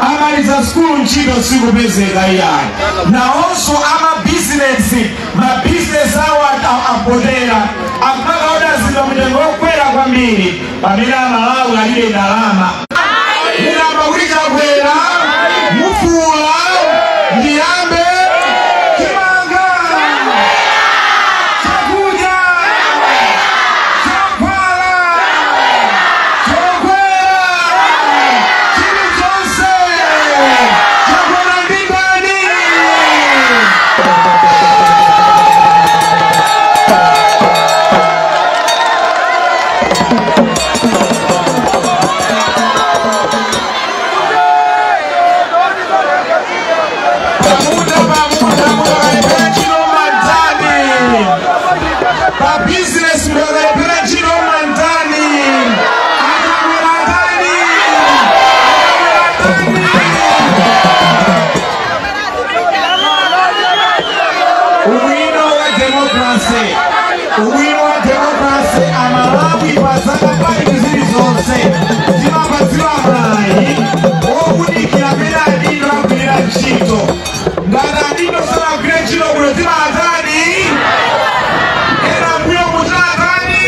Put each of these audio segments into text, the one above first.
Amaliza sukulu, ntchito sikupezeka iyayi. Nawonso amabizinesi, mabizinesi awo apotera, akumakaoda zinthu mtengo wokwera kwambiri, pamene Amalawi alibe ndalama. Mukamba kuti Chakwera, mufuula ndiyambe. Chimanga, chakudya, chakwala, chokwera, chilichonse Chakwera ndi ndani? Pamuda, pamuda, mukakalepera ntchito mantani. Pa business mukakalepera ntchito mantani. Achakwera tani? Achakwera tani? Ubwino wa democracy, ubwino wa democracy, Amalawi pazaka 5 zilizonse timapadziwa mwayi owunikira amene adindo agwirira ntchito. Ngati adindo sanagwire ntchito bwino, timatani? Ena mbuyo mutatani?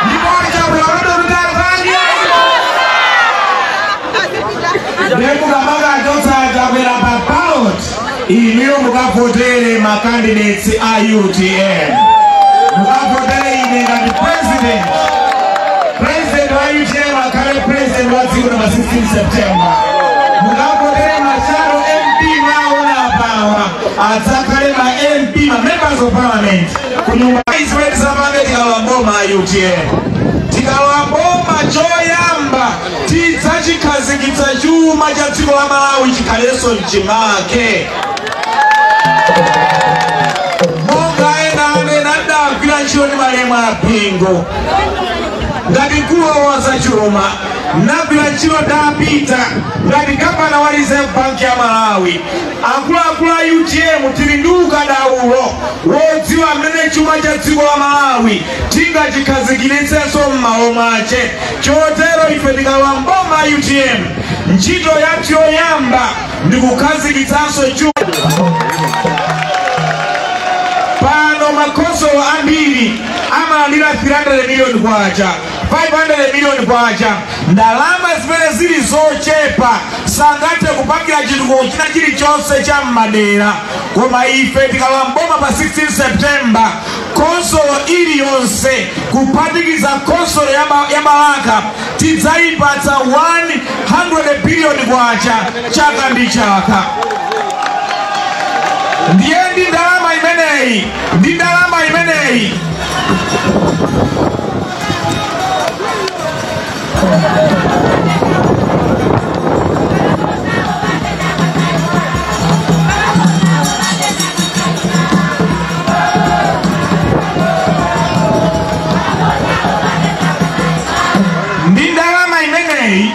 Ndipo Achakwera katotitatani? Ndiye Chakwera pa ballot, inuyo mukavotere ma candidates a UTM. Mukavotere ine ngati president. President wa UTM akhale president wa dziko pa 16 September. Mukavotere ma shadow MP mwaona apawa, adzakhale ma MP, ma members of parliament kunyumba. Zimene tizapange tikalowa mboma a UTM, tikalowa mboma, choyamba tidzachikhazikitsa chuma cha dziko la Malawi chikhalenso mchimake. Monga ena amene adagwira ntchito ndi malemu a Bingu ngati mkulu wa zachuma, nagwira ntchito ndapita ngati gavana wa Reserve Bank ya Malawi, akuluakulu a UTM tili ndi ukadaulo wodziwa mmene chuma cha dziko la Malawi tingachikhazikiritsenso m'malo mwache. Chotero ife tikalowa mboma a UTM, ntchito yathu yoyamba ndi kukhazikitsanso chuma. Pano makhonsolo ambiri amalandira 300 miliyoni kwacha, 500 miliyoni kwacha, ndalama zimene zili zochepa, sangathe kupangira chitukuko china chilichonse cha mmadera. Koma ife tikalowa mboma pa 16 September, khonsolo iliyonse kuphatikiza khonsolo ya Balaka tidzayipatsa 100 biliyoni kwacha chaka ndi chaka. Ndiye ndi ndalama imeneyi, ndi ndalama imeneyi ndi ndalama imeneyi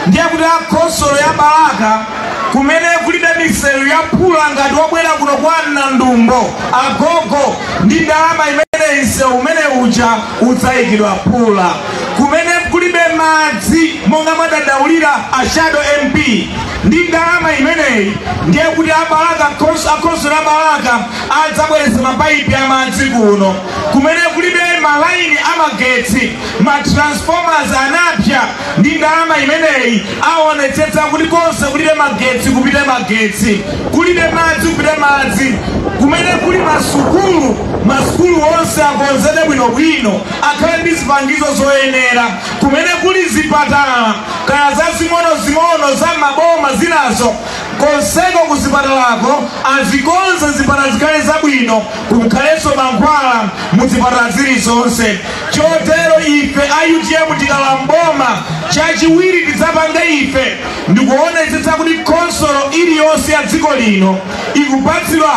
ndiye kuti akhonsolo ya Balaka, kumene kulibe misewu ya phula ngati wobwera kuno kwa Nandumbo agogo, ndi ndalama imeneyi msewu umene uja udzayikidwa phula. Kumene kulibe madzi monga mwadandaulira a shadow MP, ndi ndalama imeneyi ndiye kuti abalaka, akhonsolo ya Balaka adzabweretsa mapaipi amadzi kuno. Kumene kulibe malaini amagetsi, ma transformers anapya, ndi ndalama imeneyi aonetsetsa kuti konse kulibe magetsi kupite magetsi, kulibe madzi kupite madzi. Kumene kuli masukulu, masukulu onse akonzedwe bwinobwino, akhale ndi zipangizo zoyenera. Kumene kuli zipatala kaya zazing'ono-zing'ono za maboma zinazo, konseko kuzipatalako azikonze zipatala zikhale zabwino, kukhalenso mankhwala muzipatala zilizonse. Chotero ife a UTM tikalowa mboma, chachiwiri tidzapange ife ndikuonetsetsa kuti khonsolo iliyonse iliyonse ya dziko lino ikupatsidwa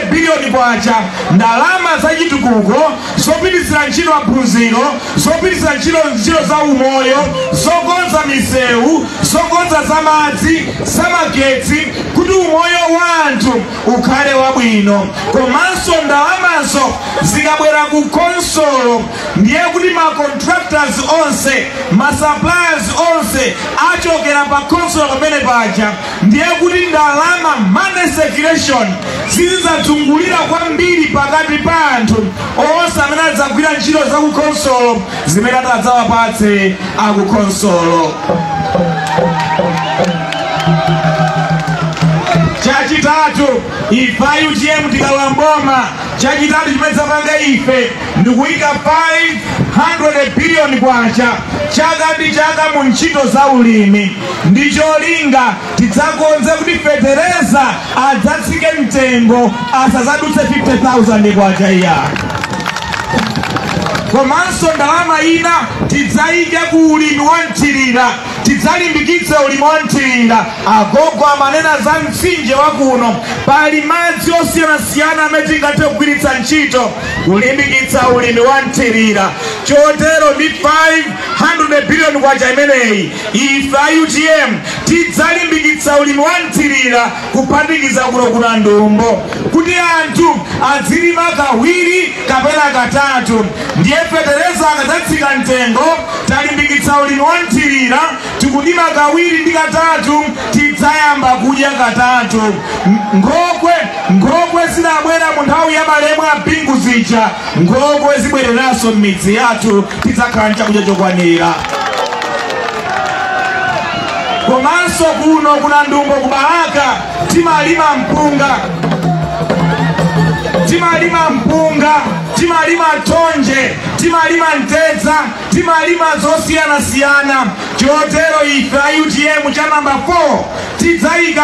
100 billion kwacha ndalama zachitukuko, zopititsira ntchito maphunziro, zopititsira ntchito za umoyo, zokonza misewu, zokonza zamadzi, zamagetsi, kuti umoyo wa anthu ukhale wabwino. Komanso ndalamazo zikabwera ku konsolo, ndiye kuti ma contractors onse, ma suppliers onse achokera pa konsolo pamene paja, ndiye kuti ndalama, money circulation, zizidzazungulira kwambiri pakati pa anthu onse amene adzagwira ntchito za ku konsolo zimene adzawapatse akukonsolo. Chachitatu, ife UTM tikalowa mboma, chachitatu chimene tidzapanga ife ndikuyika 500 billion kwacha chaka ndi chaka mu ntchito za ulimi, ndi cholinga tidzakonze kuti fetereza adzatsike mtengo asadzadutse 50,000 kwacha iya. Komanso ndalama ina tidzayike ku ulimi wa mthirira, tidzalimbikitse ulimi wa mthirira. Agogo amanena za mtsinje wa kuno, pali madzi osiyanasiyana amene tingathe kugwiritsa ntchito kulimbikitsa ulimi wa mthirira. Chotero ndi 500 billion kwacha imeneyi, ife a UTM tidzalimbikitsa ulimi wa mthirira kuphatikiza kuno kuna Ndumbo, kuti anthu azilima kawiri kapena katatu. Ndiye fetereza akadzatsika mtengo, talimbikitsa ulimi wa mthirira, tikulima kawiri ndi katatu, tidzayamba kudya katatu. Nkhokwe zidabwera mu nthawi ya malemu a Bingu zija, nkhokwe zibwereranso m'midzi yathu, tidzakhala ndi chakudya chokwanira. Komanso kuno kuna Ndumbo ku Balaka timalima mpunga, timalima thonje, timalima mtedza, timalima zosiyanasiyana. Chotero ife a UTM cha namba 4 tidzayika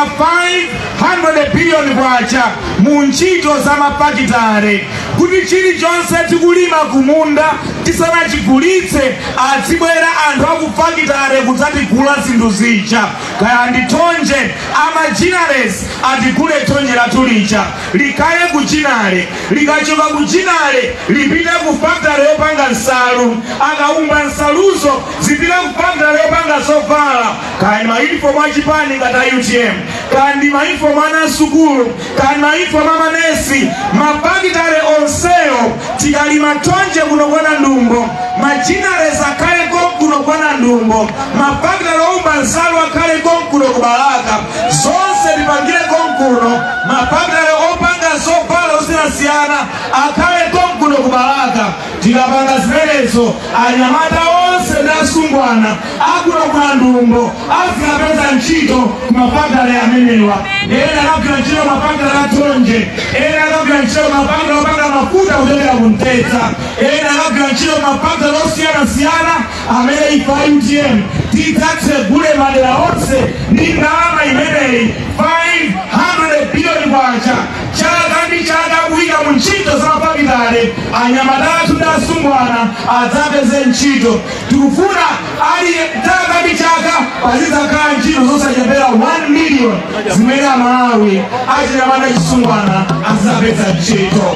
500 billion kwacha mu ntchito za mafakitare, kuti chilichonse tikulima kumunda tisanachigulitse azibwera anthu akufakitare kudzatigula zinthu zija. Kaya ndi thonje, amajinales atigule thonje lathu lija, likhale ku jinale, likachoka ku jinale lipite ku factory yopanga nsalu, akaumba nsaluzo zipite ku factory yopanga zovala. Kaya ndi mayunifomu achipani ngati a UTM, kaya ndi mayunifomu ana asukulu, kaya ndi mayunifomu amanesi, mafakitare onsewo tikalima thonje kuno kwa Ndumbo, majinales akhale konkuno kwa Ndumbo, mafakitare oumba nsalu akhale konkuno ku Balaka, zonse tipangire konkuno, mafakitare opanga zovala zosiyanasiyana akhale konkuno ku Balaka. Tikapanga zimenezo, anyamata onse ndi asungwana akuno kwa Ndumbo azikapeza ntchito ku mafakitare amenewa. Ena akagwira ntchito mafakitare athonje, ena akagwira ntchito mafakitare opanga mafuta kuchokera ku mtedza, ena akagwira ntchito mafakitare osiyanasiyana amene ife a UTM tidzatsegule madera onse ndi ndalama imeneyi 500 billion kwacha chaka ndi chaka kuyika mu ntchito za mafakitare, anyamata athu ndi asungwana adzapeze ntchito. Tikufuna ali chaka ndi chaka pazidzakhala ntchito zosachepera 1 million zimene Amalawi achinyamata chisungwana adzapeza ntchito.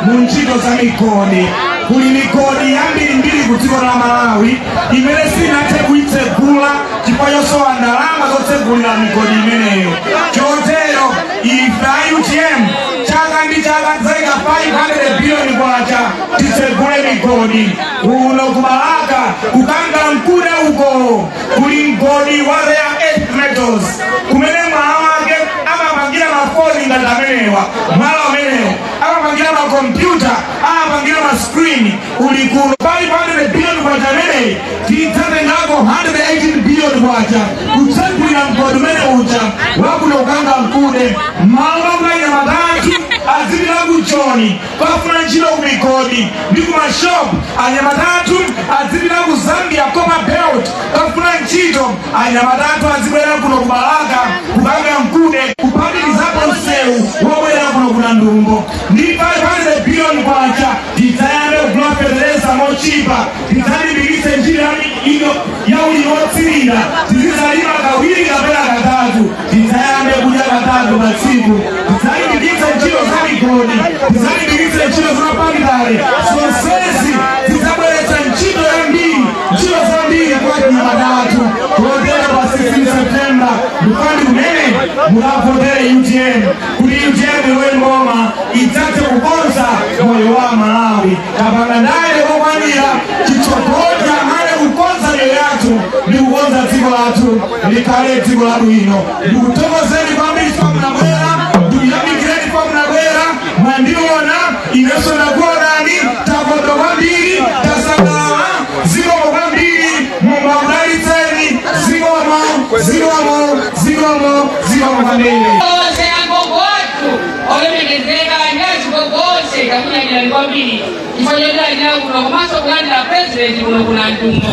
Mu ntchito za migodi, kuli migodi yambirimbiri ku dziko la Malawi imene sinathe kuitsegula chifukwa chosowa ndalama zotsegulira migodi imeneyo. Chotero ife a UTM chaka ndi chaka tidzaika 500 billion kwacha titsegule migodi. migodi kuno kubalaka kukanga mkuda uko kuli mgodi wa rare earth metals kumene mwala wake amapangira mafoni ngati amenewa mwala umenewo amapangira makompyuta amapangira mascreen uli kuno 500 billion kwacha ameneyi tidzatengako 118 billion kwacha kutsekulira mgodi umene uja wakuno kukanga mkude malo makulayina matatu azipita kuchoni kwafuna ntchito ku migodi ndi ku mashopu anyamatatu azipita ku Zambia Copper Belt kwafuna ntchito anyamatatu azibwera kuno ku Balaka kukanga mkude kuphatikizapo msewu wobwera kuno kuna Ndumbo ndi 500 billion kwacha tidzayambe kugula fetereza mochipa tidzalimbikitse njira ino ya ulimi wotsirira tizizalima kawiri kapena katatu tidzayambe kudya katatu pa tsiku tidzalimbikitse ntchito za migodi tidzalimbikitse ntchito za mapakitale zonsezi tidzabweretsa ntchito yambiri ntchito zambiri kwa anyamatatu kotero pa 16 September mufandi kumene mukavotere UTM kuti UTM iwe ngoma idzathe kukonza moyo wa Malawi kapanga ndale kokwanira chitsogolo amale kukonza moyo yathu ndi kukonza dziko lathu likhale dziko labwino. Ndikuthokozeni kwambiri chifukwa munabwera, ndikuyamikireni chifukwa munabwera, mwandiona inenso ndakuonani, takondwa kwambiri, tasangalala, zikomo kwambiri, Mulungu akudalitseni, zikomo, zikomo, zikomo, zikomo kwambiri. Onse agogo athu olemekezeka ndi azigogo onse takunyadira kwambiri chifukwa chotilandira kuno komanso kulandira president kuno kuna Ndumbo.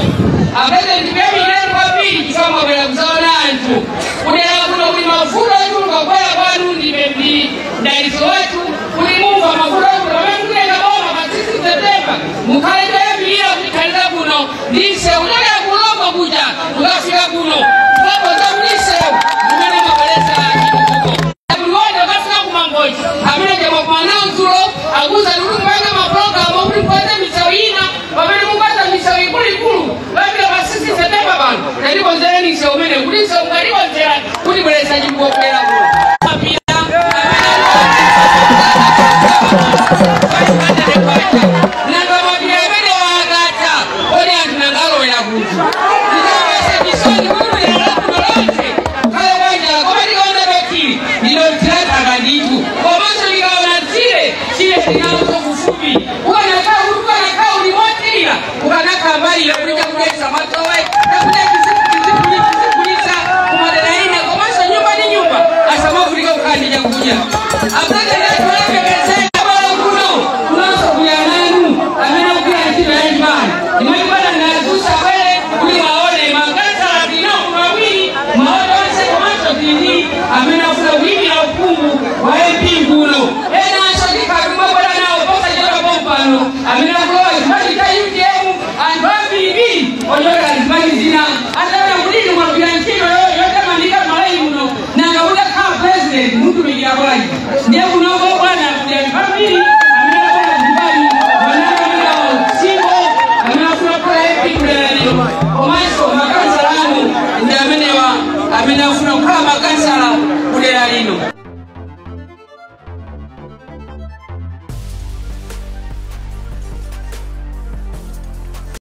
Apresident kuyamikireni kwambiri chifukwa mwabwera kuzaona anthu kudera kuno kuli mavuto ochuluka kubwera kwanu ndibe ndi mdalitso wathu kuli mumva mavuto ochuluka pamene mukutenga boma pa 16 September mukhale toyambirira kutikhaliza kuno ndi msewu kuchokera kulombo kuja kukafika kuno kukakonza kuti msewu umene mwabweretsa chitukuko. Kuliwonde ukafika kumangoji amene jamwakumana dzulo akuza kuti mupange mapulogalamu okuti mukonze misewu ina pamene mukonza misewu ikuluikulu kuyambira pa 16 September pano tatikonzereni msewu umene kuti msewu mukatikonzera kuti bweretsa chitukuko kudera kuno. Mapira nanga mapira amene wakatha kodi anthu nangalowera kuti ndikawese chisoni kuti kudera lakuno lonse khale bwanjala koma tikaona totili ndinotilathaka ndithu komanso tikaona tsire tsire linalonso kufupi ukanakhala kuti ukanakhala uli motirira ukanakhala mbalira kuti chakudya matowe chakudya tizigulitsa kumadera ina komanso nyumba ndi nyumba asamavutika kukhala ndi chakudya. Apresident athu olemekezeka bwalo kuno kunonso kuyananu amene akugwira ntchito yachipani imachipana ndazusa bwere kuti maone makansala tinawo mawiri maone onse komanso tili amene afuna kuyimira uphungu wa MP kuno enanso tikhala kumabwera nawo posachedwa pompano amene akulowa chipani cha UTM anthu ambirimbiri ochokera zipani zina ataona kuti inu mwagwira ntchito yotamandika m'Malawi muno nanga utakhala president mutumikira bwanji ndiye kunoko bwana kuti anthu ambiri amene akubwera zipani wananu amene simbo amene afuna kukhala MP kudera lino komanso makansala anu ndi amenewa amene afuna kukhala makansala kudera lino.